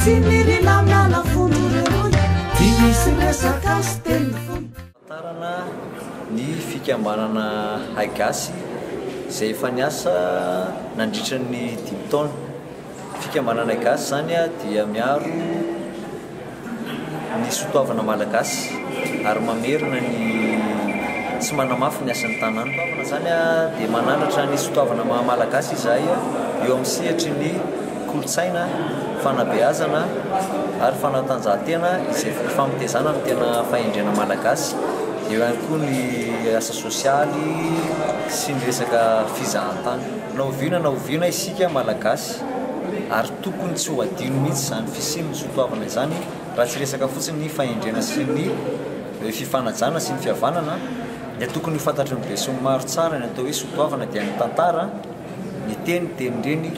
tsiny ry lahy miala fondro reroy Ty misy resaka sy teny fohy. Famantarana ny fikambanana Haigasy izay efa niasa nandritra ny dimy taona. Fikambanana Haigasy izany dia miaro ny soatoavina malagasy ary mamerina ny sy manamafy ny hasin'ny tanàna. Soatoavina izany dia manandratra ny soatoavina maha malagasy izahay eo amin'ny sehatry ny kolontsaina, fanabeazana ary fanatanjahantena izay fifampitezana no tena fahendrena malagasy. Eo ihany koa ny asa sosialy sy ny resaka fizahantany. Na oviana na oviana isika malagasy ary tokony tsy ho adino mihitsy izany fisian'ny soatoavina izany raha tsy resaka fotsiny ny fahendrena sy ny fifanajana sy ny fihavanana dia tokony ho fantatry ny besinimaro tsara ny atao hoe soatoavina dia ny tantara, ny teny, tenindreny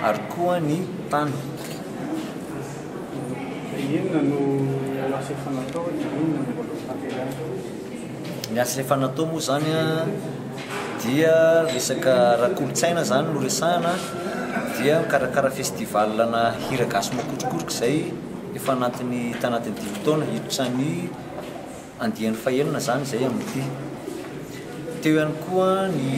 ary koa ny tany. Inona no asa efa natao dia inona no mbola ho tanterahina? Ny asa efa natao moa izany dia resaka ara-kolontsaina izany no resahana dia mikarakara festival ana hira gasy makotrokotroka izay efa anatin'ny tanatin'ny dimy taona hiditra ny andiany fahenina izany izay amin'ity. Teo ihany koa ny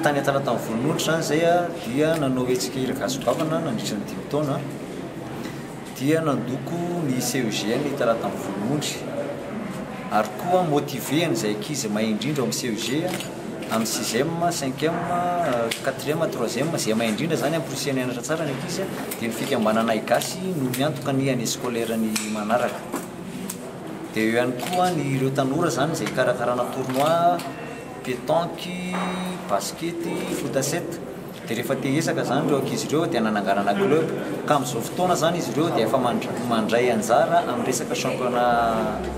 tany Antalatany Volonondry izany izay dia nanao hetsika hira gasy goavana nandritra ny dimy taona. Dia nandoko ny CEGN i Talatany Volonondry ary koa motiver an'izay ankizy mahay indrindra ao amin'ny CEG amin'ny sixième, cinquième, quatrième, troisième, izay mahay indrindra izany amporisihana hianatra tsara ny ankizy dia ny fikambanana Haigasy no miantoka ny année scolaire-ny manaraka. Dia eo ihany koa ny ireo tanora izany izay hikarakarana tournoi pétanque, basket, foot à sept. Dia rehefa te hiezaka izany ireo ankizy ireo dia nananganana club ka amin'izao fotoana izany izy ireo dia efa mandray anjara amin'ny resaka championnat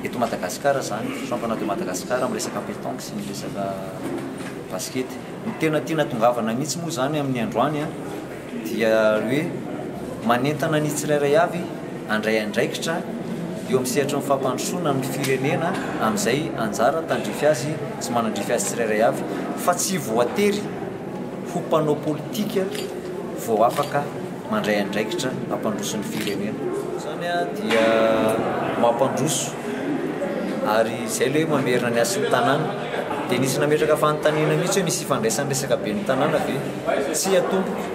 eto Madagasikara izany, championnat de Madagascar amin'ny resaka pétanque sy ny resaka basket. Ny tena tiana tongavana mihitsy moa izany amin'ny androany dia hoe manentana ny tsirairay avy handray andraikitra eo amin'ny sehatry ny fampandrosoana ny firenena amin'izay anjara tandrify azy sy manandrify azy tsirairay avy fa tsy voatery ho mpanao politika vao afaka mandray andraikitra hampandroso ny firenena. Izany dia mampandroso ary izay ilay hoe mamerina ny hasin'ny tanàna. Dia nisy nametraka fanontaniana mihitsy hoe misy ifandraisan'ny resaka ben'ny tanàna ve? Tsia tompoko.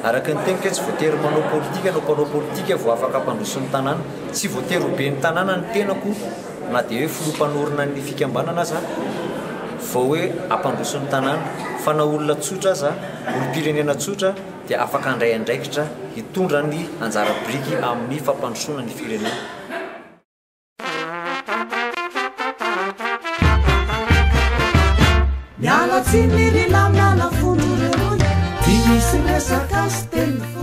Araka ny teniko hoe tsy voatery manao politika no mpanao politika vao afaka hampandroso ny tanàna. Tsy voatery ho ben'ny tanàna ny tenako na dia hoe filoha mpanorina ny fikambanana aza vao hoe hampandroso ny tanàna. Fa na olona tsotra aza, olom-pirenena tsotra dia afaka handray andraikitra hitondra ny anjara biriky amin'ny fampandrosoana ny firenena. Miala tsiny ry lahy miala fondro reroy Ty misy resaka sy teny fohy.